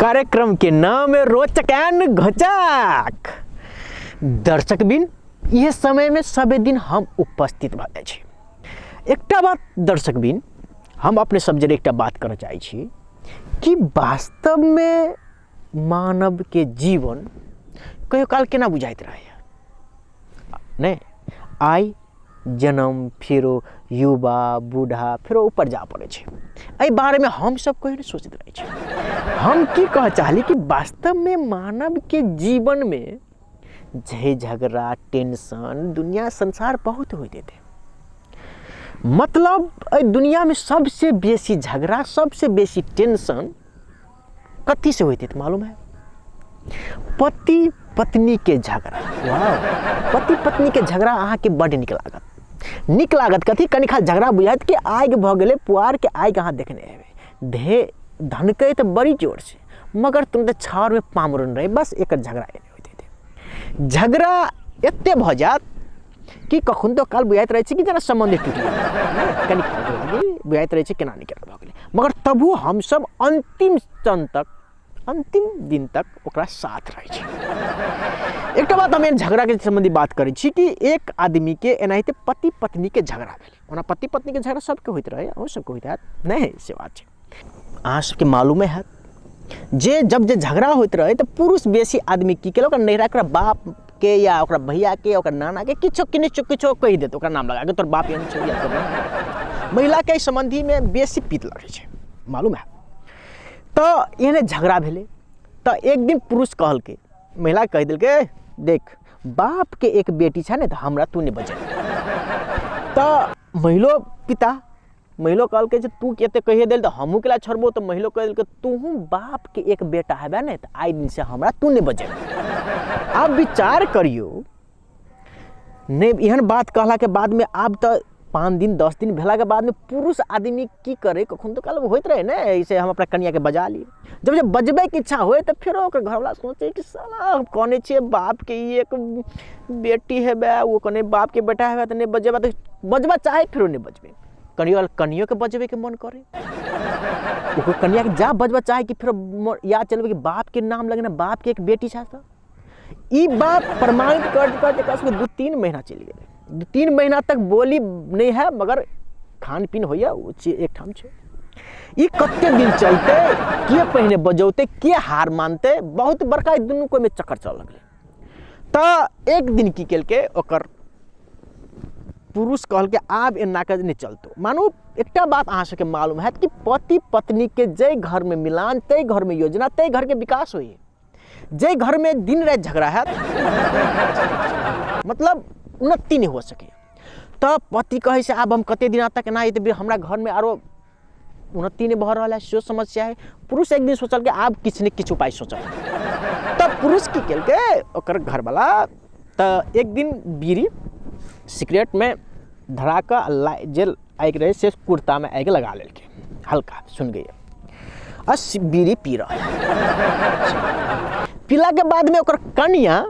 कार्यक्रम के नाम है रोचक एंड घोचक। दर्शक बिन यह समय में सबे दिन हम उपस्थित भए छी। एकटा बात दर्शक बिन हम अपने सब जरे एकटा बात करना चाहे छी कि वास्तव में मानव के जीवन कहियो काल केना बुझाइत रहे नहीं। आई जन्म फिरो युवा बूढ़ा फिरो ऊपर जा पड़े छे। एहि बारे में हम सब कहियो नहीं सोचते रहे छे। हम की कह चाहली कि वास्तव में मानव के जीवन में झगड़ा टेंशन दुनिया संसार बहुत होते थे। मतलब दुनिया में सबसे बेसी झगड़ा सबसे बेसी टेंशन कथी से होते थे मालूम है? पति पत्नी के झगड़ा। पति पत्नी के झगड़ा अहाँ के बड़ निक लागत कथी कनी खा झगड़ा बुझात कि आग भ गेले पुआर के आग अहाँ देखने हेबे धे धनके तो बड़ी जोर से मगर तुम तो छावर में पामरन रहे बस एक झगड़ा होते थे। झगड़ा एते भ जात कि कखन तो काल बुझाइत रहे कि जना संबंध टूट गेल कनी बुझाइत रहे केना निकल भ गेले मगर तबू हम सब अंतिम दिन तक ओकरा साथ रहे छी। एक बात हम झगड़ा के संबंधी बात करै छी कि एक आदमी के एनाहिते पति पत्नी के झगड़ा भेले। ओना पति पत्नी के झगड़ा सबके होइत रहे और सबके होइत हैत नहीं से बात छै। अहाँ सबके मालूम है जे जब जे झगड़ा होइत रहे तो पुरुष बेसी आदमी की केलक नैरा ओकरा बाप के या ओकरा भैया के ओकरा नाना के किछो कहि देत ओकरा नाम लगा के तोर बाप एहन छौ या तोर महिला के संबंधी में बेसी पीत लगे छै मालूम है। तो एहने झगड़ा भेले तो एक दिन पुरुष कहल के महिला कह दिल के देख बाप के एक बेटी छे ने तो हमरा तू नहीं बजे। तो महिलो कहल के तू केते कहिए दिल तो हमहू के ला छोड़बो तो महिलो कह दिल के तू बाप के एक बेटा है ने तो आई दिन से हमरा तू नहीं बजे। आप विचार करियो नहीं एहन बात कहला के बाद में अब तो 5 दिन 10 दिन भेला के बाद में पुरुष आदमी की करे कखन तो कल होइत रहे ना ऐसे हम अपना कन्या के बजा लिए जब बजबे के इच्छा होए तो फिर ओकर घरवाला सोचे कि साला हम कने छे बाप के एक बेटी है बे वो कने बाप के बेटा है तो नहीं बजेबा तो बजबा चाहे फिर नहीं बजबे कनियो के बजबे के मन करे ओकर कन्या के जा बजबा चाहे कि फिर याद चलबे कि बाप के नाम लगना बाप के एक बेटी छा तो ई बात प्रमाणित करते 2-3 महीना चल गए। 2-3 महीना तक बोली नहीं है मगर खान पीन होइया एक ठाम छे। ई कते दिन चलते के पहने बजौते के हार मानते बहुत बड़का दुनू को में चक्कर चल लगले। तो एक दिन की केल के ओकर पुरुष कहल के आब एना के नहीं चलतो। मानो एकटा बात अहाँ सबके मालूम है कि पति पत्नी के जय घर में मिलान तय घर में योजना तय घर के विकास होई जय घर में दिन रात झगड़ा है मतलब उन्नति नहीं हो सके। तो पति कहे से अब हम कते दिन तक ना तो हमरा घर में आरो उन्नति नहीं भ रहा है सो समस्या है। पुरुष एक दिन सोचल के आप किछ ने किछ उपाय सोचल तो पुरुष की केल के ओकर घर वाला तो एक दिन बीड़ी सिगरेट में धरा कर जेल आग रहे से कुर्ता में आग लगा लेके हल्का सुन गई बीड़ी पी रहा है। पीला के बाद में ओकर कन्या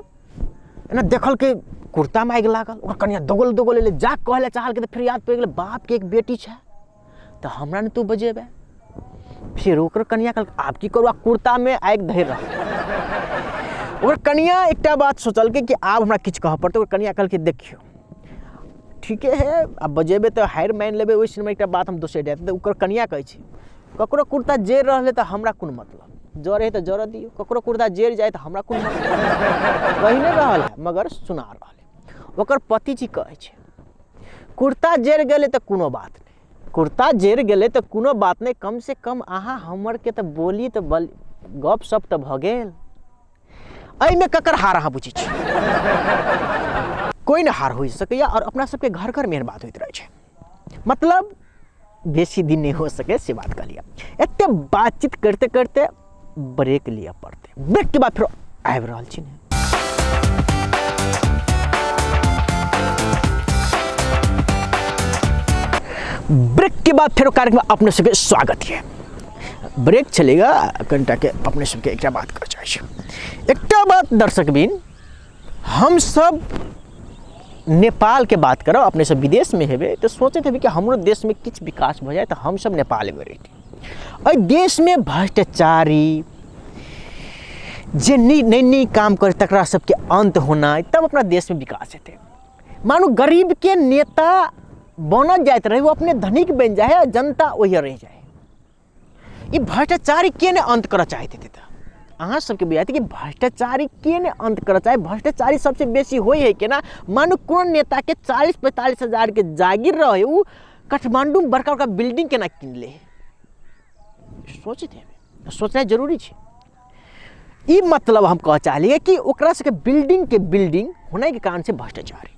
ना देखल के कुर्ता में आग लागल ओकर कन्या दोगल ले जा कहले चाहल के तो फिर याद पड़ गेल बाप के एक बेटी छे तो हमरा ने तू बजेबे। फिर ओकर कन्या कहल आप की करू कुर्ता में आग धर रहा ओकर कन्या एकटा बात सोचल के कि आब हमरा किछ कह पड़ते। ओकर कन्या कहल के देखियो ठीक है अब बजेबे तो हार मान लेबे ओइ समय एकटा बात हम दोसर देते। ओकर कन्या कहै छी ककरो कुर्ता जेर रहले तो हमरा कोन मतलब जर है तो जर दियो ककरो कुर्ता जेर जाए तो हमरा कोन मतलब वही नहीं रहल है मगर सुना रहल है। ओकर पति जी कहै छै कुर्ता जेर गेले तो कोनो बात नहीं कुर्ता जेर गेले तो कोनो बात नहीं कम से कम अहाँ हमर के तो बोली तो गप सप तो भ गेल। एहि में ककर हार अहाँ बुझी छी कोई न हार हो सके और अपना सबके घर घर में बात होइत रहे छै। मतलब बेसी दिन नहीं हो सके से बात कर लिया एते बातचीत करते करते ब्रेक लिया पड़ते। ब्रेक के बाद फिर आबि रहल छी ब्रेक के बाद फिर कार्यक्रम अपने सबके स्वागत है। ब्रेक चलेगा घंटा के अपने सबके एक बात कर चाहिए। एक बात दर्शक बिन हम सब नेपाल के बात करो अपने सब विदेश में हेबे तो सोचे थे कि हमारे देश में किछ विकास हो जाए तो हम सब नेपाल में रही। और देश में भ्रष्टाचारी जे नई नई काम कर तकरा सबके अंत होना है, तब अपना देश में विकास हेतै। मानू गरीब के नेता बनल जाइत रहे, वो अपने धनिक बन जाए और जनता वही रह जाए। ये भ्रष्टाचारी के ने अंत कर चाहते थे। अहाँ सबके बुझाते कि भ्रष्टाचारी के ने अंत कर चाहे। भ्रष्टाचारी सबसे बेसी होई है कि ना, मानू कौन नेता के 40-45 हजार के जागीर रहे, वो काठमांडू में बड़का बड़का बिल्डिंग केना किन ले। सोचना जरूरी है। ई मतलब हम कह चाहलिए कि ओकरा सबके बिल्डिंग के बिल्डिंग होने के कारण से भ्रष्टाचारी।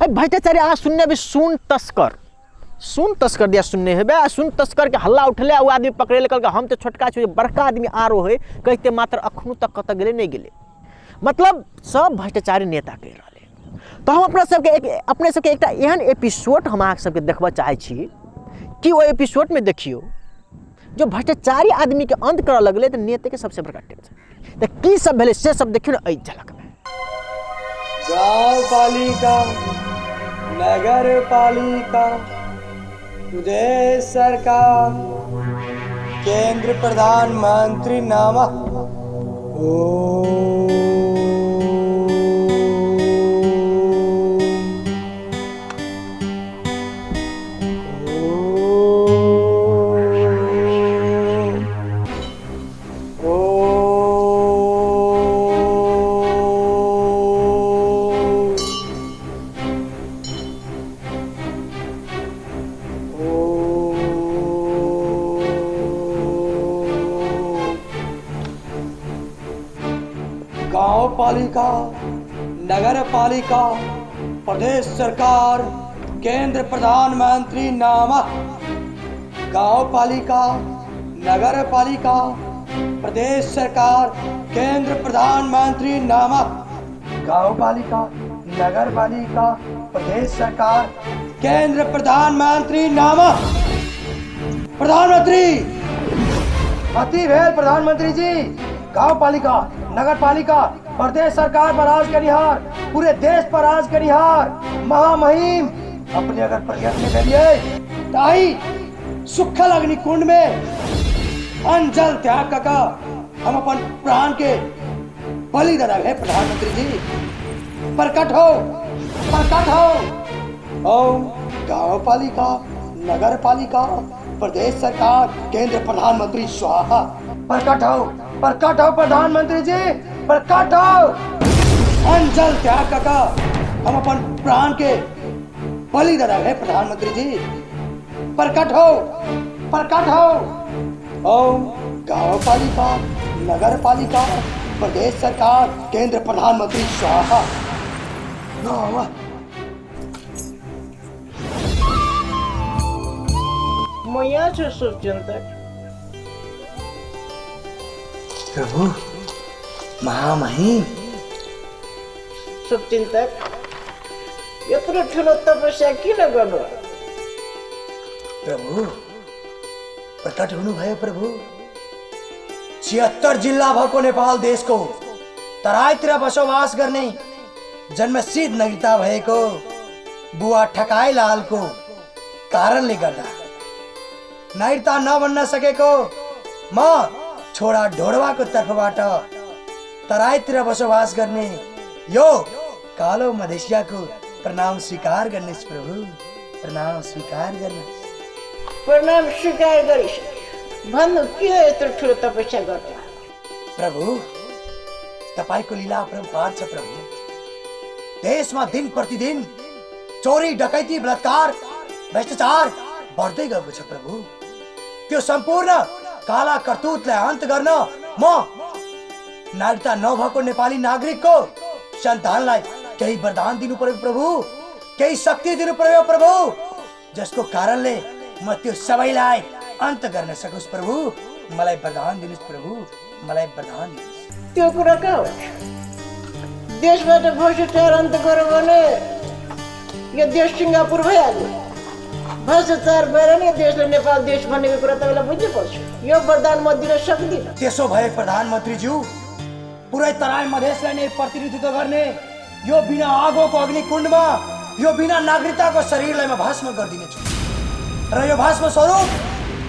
अब भ्रष्टाचारी आज सुनने भी सुन तस्कर दिया सुनने है। सुन तस्कर के हल्ला उठले, वो आदमी पकड़े ले, कहलक हम तो छोटका छो, बड़का आदमी आरो है, कहते मात्र अखनू तक कत गेले नहीं गेले। मतलब सब भ्रष्टाचारी नेता कह रहे। तो हम अपने सबके एक एहन एपिसोड हम अहाँ सबके देखबा चाहे छी कि वो एपिसोड में देखियो जो भ्रष्टाचारी आदमी के अंत कर लगले तो नेता के सबसे बड़का टेंशन। तो की सब भेले से सब देखियो ना, झलक में। गांव पालिका, नगर पालिका, प्रदेश सरकार, केंद्र प्रधानमंत्री नामा। गांव पालिका, नगर पालिका, प्रदेश सरकार, केंद्र प्रधानमंत्री नामक। गांव पालिका, नगर पालिका, प्रदेश सरकार, केंद्र प्रधानमंत्री नामक। गांव पालिका, नगर पालिका, प्रदेश सरकार, केंद्र प्रधानमंत्री नामक। प्रधानमंत्री अति भेल प्रधानमंत्री जी। गांव पालिका, नगर पालिका, प्रदेश सरकार पर राज करिहार, पूरे देश पर राज करिहार, महामहिम अपने अगर प्रयत्न करिए ताई सुखल अग्निकुंड में अंजल त्याग का हम अपन प्राण के बलि दे रहे। प्रधानमंत्री जी प्रकट हो। ओम गांव पालिका, नगर पालिका, प्रदेश सरकार, केंद्र प्रधानमंत्री स्वाहा। प्रकट हो प्रधानमंत्री जी, प्रकट हो। अंजल त्याग का हम अपन प्राण के बलि दे रहे। प्रधानमंत्री जी प्रकट हो। ओम गांव पालिका, नगर पालिका, प्रदेश सरकार, केंद्र प्रधानमंत्री स्वाहा। मैया से शुभचिंतक प्रभु महामहिम शुभचिंतक यत्रो ठुलो तपस्या किन गर्नु? प्रभु प्रकट हुनु भयो प्रभु। 76 जिल्ला भएको नेपाल देशको तराईतिर बसोबास गर्ने जन्मसिद्ध नागरिकता भएको बुवा ठकाई लालको कारणले गर्दा नागरिकता नबन्न सकेको म छोरा ढोडवाको तर्फबाट तराईतिर बसोबास गर्ने यो कालो मधेसियाको प्रणाम स्वीकार गर्नुहोस् प्रभु। प्रणाम स्वीकार गर्नुहोस्। प्रणाम स्वीकार गरिसके भन्नु किन यत्रो ठुलो तपस्या गर्नु? प्रभु तपाईको लीला अपरम्पार छ प्रभु। देशमा दिन प्रतिदिन चोरी डकैती बलात्कार भ्रष्टाचार बढ्दै गएको छ प्रभु। त्यो सम्पूर्ण काला करतुतलाई अन्त गर्न म नागरिकता नभएको नेपाली नागरिकको सन्तानलाई केही वरदान दिनु पर्यो प्रभु, केही शक्ति दिनु पर्यो प्रभु, जसको कारणले म त्यो सबैलाई अन्त गर्न सकोस् प्रभु। मलाई वरदान दिनुहोस् प्रभु, मलाई वरदान दिनुहोस्। त्यो कुरा कहाँ हो? देशबाट भ्रष्टाचार अन्त गर्यो भने यो देश सिङ्गापुर भइहाल्यो। भ्रष्टाचार भएर नै देशले नेपाल देश बनेको कुरा तपाईँलाई बुझ्नु पर्छ। यो वरदान म दिन सक्दिनँ। त्यसो भए प्रधानमन्त्रीज्यू पुरै तराई मधेसलाई नै प्रतिनिधित्व गर्ने यो बिना आगोको अग्निकुण्डमा यो बिना नागरिकताको शरीरलाई म भस्म गरिदिनेछु र यो भस्म स्वरूप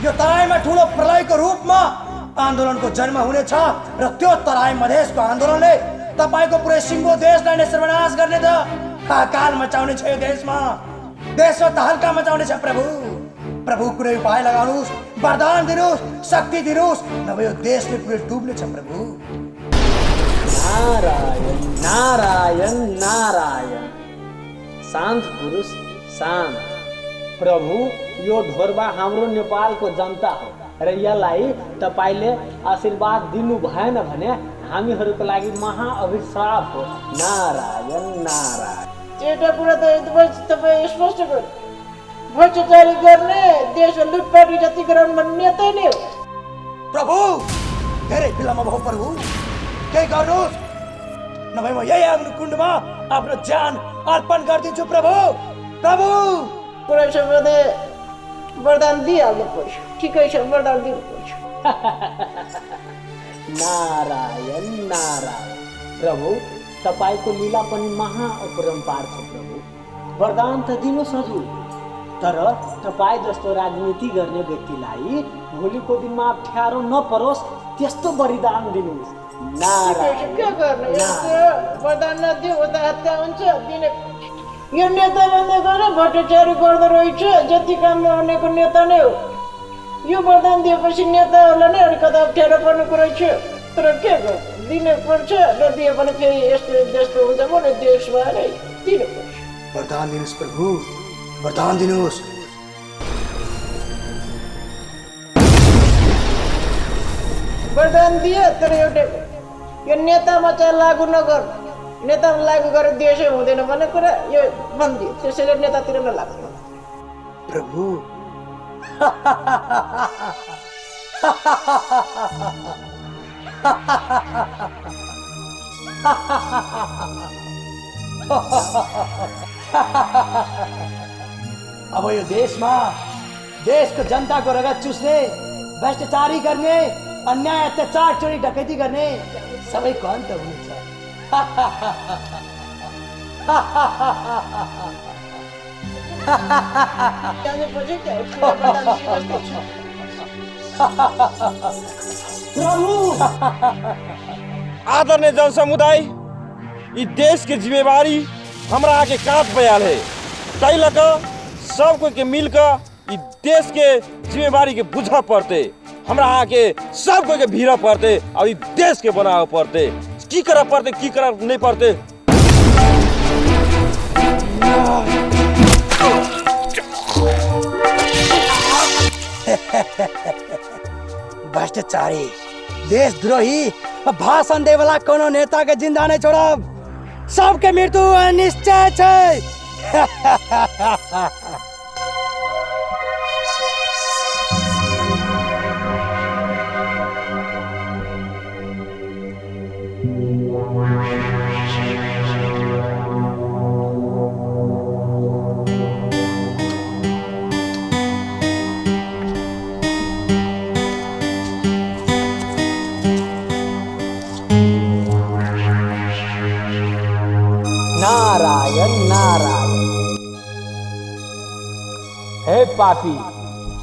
यो तराईमा ठुलो प्रलयको रूपमा आन्दोलनको जन्म हुनेछ र त्यो तराई मधेसको आन्दोलनले तपाईको पुरै सिङ्गो देशलाई नै सर्वनाश गर्ने त हाहाकार मचाउने छ यो देशमा तहल्का मचाउने छ प्रभु प्रभु कुनै उपाय लगाउनुहोस् वरदान दिनुहोस् शक्ति दिनुहोस् नभए यो देशले पुरै डुब्ने छ प्रभु नारायण नारायण नारायण शान्त पुरुष शान्त प्रभु यो ढोरबा हाम्रो नेपालको जनता हो र यसलाई तपाईले आशीर्वाद दिनु भएन भने हामीहरूको लागि महाअभिशाप हो नारायण नारायण एउटा कुरा त तपाईँ स्पष्ट गर्नु भ्रष्टाचारी गर्ने देशमा लुटपाटी जति गराउनु भन्ने नेता नै हो प्रभु धेरै विलम्ब भयो प्रभु केही गर्नुहोस् नभए म यही अग्निकुण्डमा आफ्नो ज्यान अर्पण गरिदिन्छु प्रभु प्रभु पुरै सबैले वरदान दिइहाल्नु पर्छ ठिकै छ वरदान दिनु पर्छ नारायण नारायण प्रभु तपाईको लीला पनि महाअपरम्पार छ प्रभु वरदान त दिनुहोस् हजुर तर तपाईँ जस्तो राजनीति गर्ने व्यक्तिलाई भोलिको दिनमा अप्ठ्यारो नपरोस् त्यस्तो वरदान दिनुहोस् नारायण के गर्ने वरदान नदियो उता हत्या हुन्छ दिने यो नेता भनेको र भ्रष्टाचारी गर्दो रहेछ जति काम नहुनेको नेता नै हो यो वरदान दिएपछि नेताहरूलाई नै अलिकति अप्ठ्यारो पर्ने कुरा छ तर के गर्नु दिनु पर्छ नदिए भने फेरि यस्तो त्यस्तो हुन्छ भने देशमा नै दिनुपर्छ वरदान दिनुहोस् प्रभु वरदान दिनुहोस् वरदान दिए तर एउटा यो नेतामा चाहिँ लागू नगर्नु नेतामा लागू गरेर देशै हुँदैन भन्ने कुरा यो बन्दी त्यसैले नेतातिर नलाग्नु प्रभु अब यो देशमा देशको जनताको रगत चुस्ने भ्रष्टाचारी गर्ने अन्याय अत्याचार चोरी डकैती गर्ने सबैको अन्त हुनेछ आदरणीय जनसमुदाय ई देश के जिम्मेवारी हमरा आगे कांध पे आल है ताई लग सब कोई के मिल कर ई देश के जिम्मेवारी के बुझा पड़ते हमरा आगे सब कोई के भीड़ पड़ते और ई देश के बनावे पड़ते की करे पड़ते की करे नहीं पड़ते भ्रष्टाचारी देशद्रोही भाषण दे वाला कोनो नेता के जिंदा नहीं छोड़ब सबके मृत्यु निश्चय छै नारायण नारायण हे पापी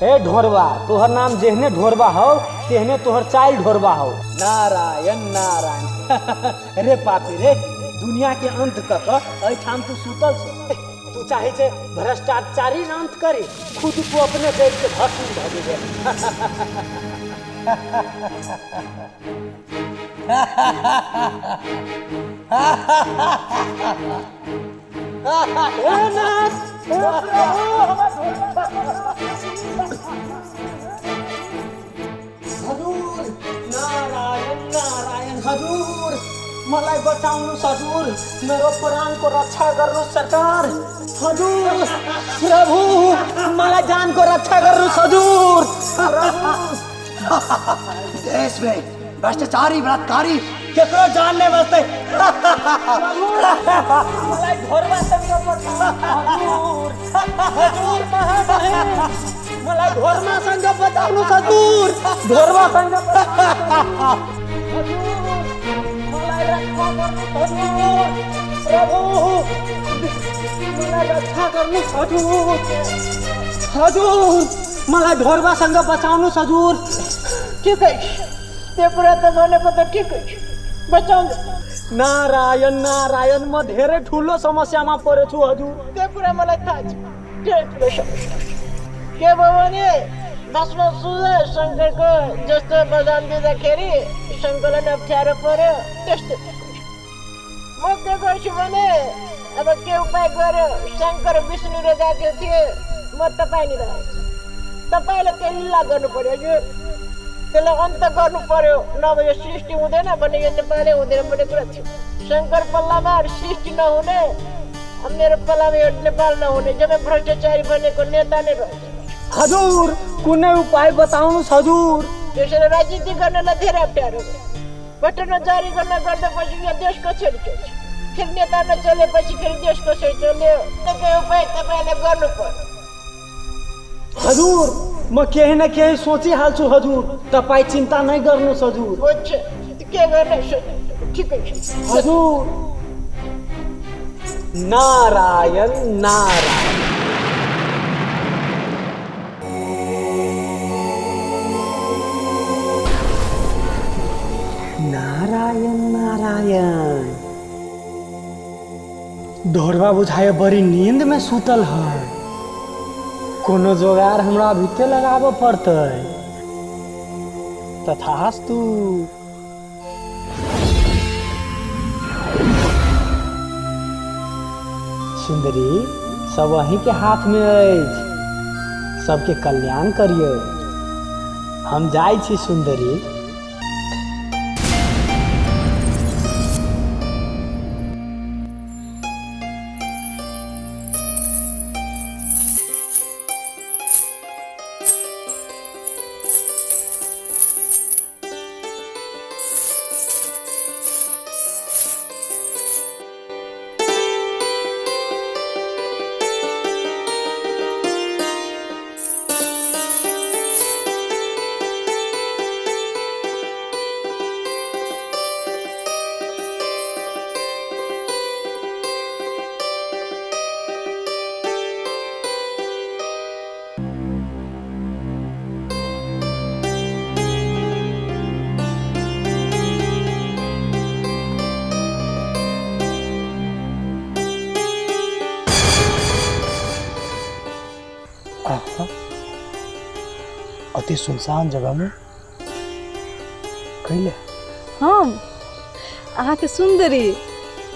हे ढोरबा तोहर नाम जेहने ढोरबा हो तेहने तोहर चाइल ढोरबा हो नारायण नारायण रे पापी रे दुनिया के अंत कक एठाम तू सुतल छ तू चाहे छे भ्रष्टाचारी अंत करे खुद को अपने देश के भस्म भ दे हजुर नारायण नारायण हजुर मलाई बचाउनु हजुर मेरो प्राणको रक्षा गर्नु सरकार हजुर प्रभु मलाई जानको रक्षा गर्नु हजुर देश में भ्रष्टाचारी बलात्कारी केकरो जानने वास्ते मलाई घरमा सँग बचाउनु हजुर महामहिम मलाई घरमा सँग बचाउनु हजुर घरमा सँग हजुर मलाई रक्षा गर्नु हजुर प्रभु मलाई रक्षा गर्नु हजुर हजुर मलाई ढोरबासँग बचाउनु हजुर ठिकै ते कुरा त भनेको त ठिकै छ बचाउँदै नारायण नारायण म धेरै ठुलो समस्यामा परेछु हजुर। त्यो कुरा मलाई थाहा छ धेरै ठुलो समस्या छ। के भयो भने भस्म सुझा शङ्करको जस्तो बजान दिँदाखेरि शङ्करलाई अप्ठ्यारो पर्यो त्यस्तो। म के गर्छु भने अब के उपाय गर्यो शङ्कर विष्णु र गएको थिए म तपाईँ नि रहेछु तपाईँले त्यो लीला गर्नु पर्यो हजुर त्यसलाई अन्त गर्नु पर्यो नभए यो सृष्टि हुँदैन भने यो नेपालै हुँदैन भन्ने कुरा थियो। शङ्कर पल्लामा सृष्टि नहुने मेरो पल्लामा यो नेपाल नहुने जब भ्रष्टाचारी बनेको नेता नै रहेछ। हजुर कुनै उपाय बताउनुहोस् हजुर। त्यसैले राजनीति गर्नलाई धेरै अप्ठ्यारो भट्टाचार जारी गर्न गर्दापछि यो देश कसरी चल्छ फेरि नेता नचलेपछि फेरि देश कसरी चल्यो त्यो उपाय तपाईँले गर्नु पर्यो। हजुर म केही न केही सोचिहाल्छु हजुर तपाईँ चिन्ता नै गर्नुहोस् हजुर। हुन्छ के गर्ने ठिकै छ हजुर। नारायण नारायण नारायण नारायण ढोरबा बुझाए बड़ी नींद में सुतल है कोनो जोगार हमरा भीते लगाबो पड़तै तथास्तु। सुंदरी सब वहीं के हाथ में अछि सबके कल्याण करियो। हम जाइ छी सुंदरी। अति सुनसान जगह में कैले हम अहाँके सुंदरी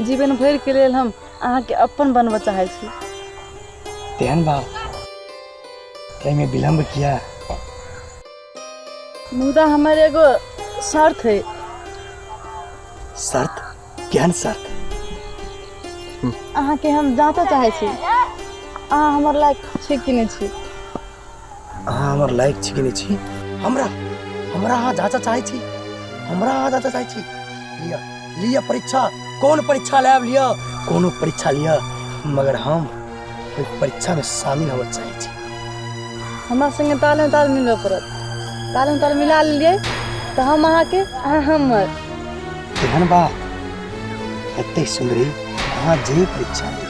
जीवन भरि के लेल हम अहाँके अपन बनबऽ चाहै छी। तेहन बा में विलम्ब किया मुदा हमर एगो शर्त है। शर्त केहन शर्त? अहाँके हम जाँचऽ चाहै छी अहाँ हमर लायक छी कि नहि छी। अहाँ हमर लायक छी कि नहीं छी? हमरा हमरा अहाँ जांचा चाहे छी हमरा अहाँ जांचा चाहे छी। लिया लिया परीक्षा कौन परीक्षा लेब लिया कोनो परीक्षा लिया मगर हम ओइ परीक्षा में शामिल होबऽ चाहे छी। हमरा संगे ताल में ताल मिलबऽ पड़त ताल में ताल मिला लेलियै तऽ हम अहाँके अहाँ हमर। केहन बात एते सुंदरी अहाँ जे परीक्षा ली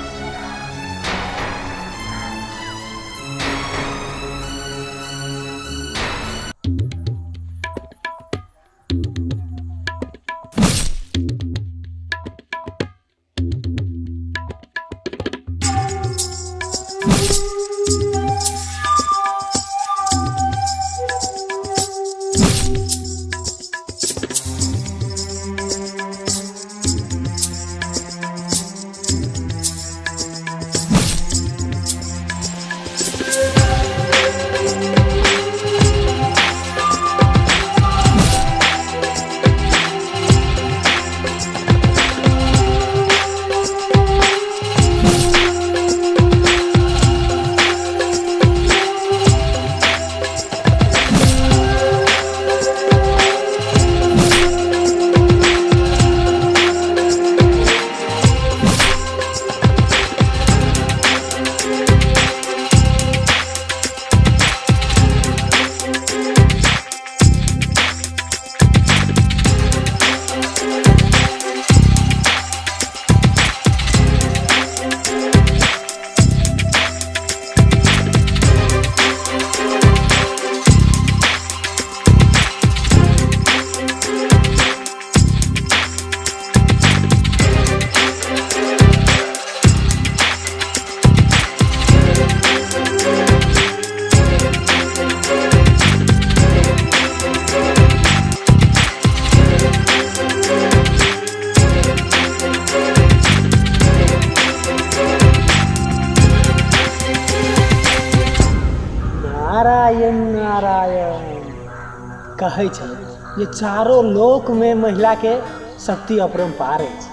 कहै छै जे चारों लोक में महिला के शक्ति अपरंपार अछि।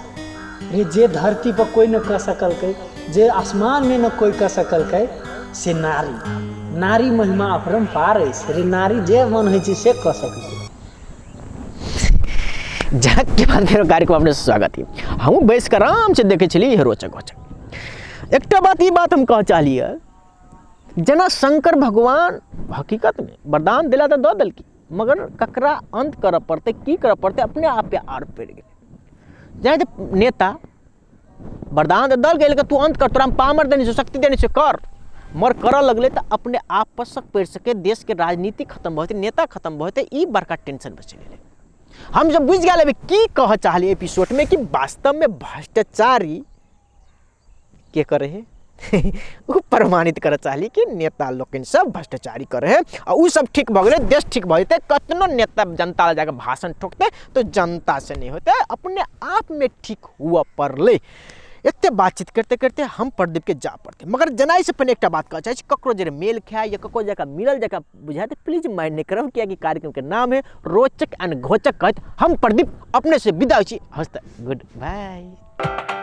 रे जे धरती पर कोई न कह सकलकै, जे आसमान में न कोई कह सकलकै, से नारी महिमा अपरंपार अछि। रे नारी जे मन होइ छै से कह सकलै। झक के बाद फेर कार्यक्रम अपने स्वागत है। हम बैस कर आराम से देखे चलिए रोचक। एक बात ये बात हम कह चाहलिए, जना शंकर भगवान हकीकत में वरदान दिला तो दऽ देलकी, मगर ककरा अंत करऽ पड़ते, की करऽ पड़ते, अपने आप पे आड़ पड़ गए। जाने नेता वरदान तो दल गए, लेकिन तू अंत कर, तोरा पावर देने से, शक्ति देने से कर, मर कर लगले तो अपने आप पर शक पड़ सके, देश के राजनीति खत्म होते, नेता खत्म होते, ई बड़का टेंशन बचे। हम जब बुझ गए की कह चाहली एपिसोड में कि वास्तव में भ्रष्टाचारी के करे है वो प्रमाणित कर चाहली कि नेता लोग सब भ्रष्टाचारी करे है, और वो सब ठीक भगले, देश ठीक भजते। कतनो नेता जनता जाकर भाषण ठोकते तो जनता से नहीं होते, अपने आप में ठीक हुआ पड़ले। इतने बातचीत करते करते हम प्रदीप के जा पड़ते, मगर जनाई से पहले एक बात कह चाहे, ककरो जरे मेल खाए या ककरो जगह मिलल जगह बुझाए तो प्लीज माइंड नहीं करो, क्या कि कार्यक्रम के नाम है रोचक एंड घोचक। हम प्रदीप अपने से विदा हो, हंसता गुड बाय।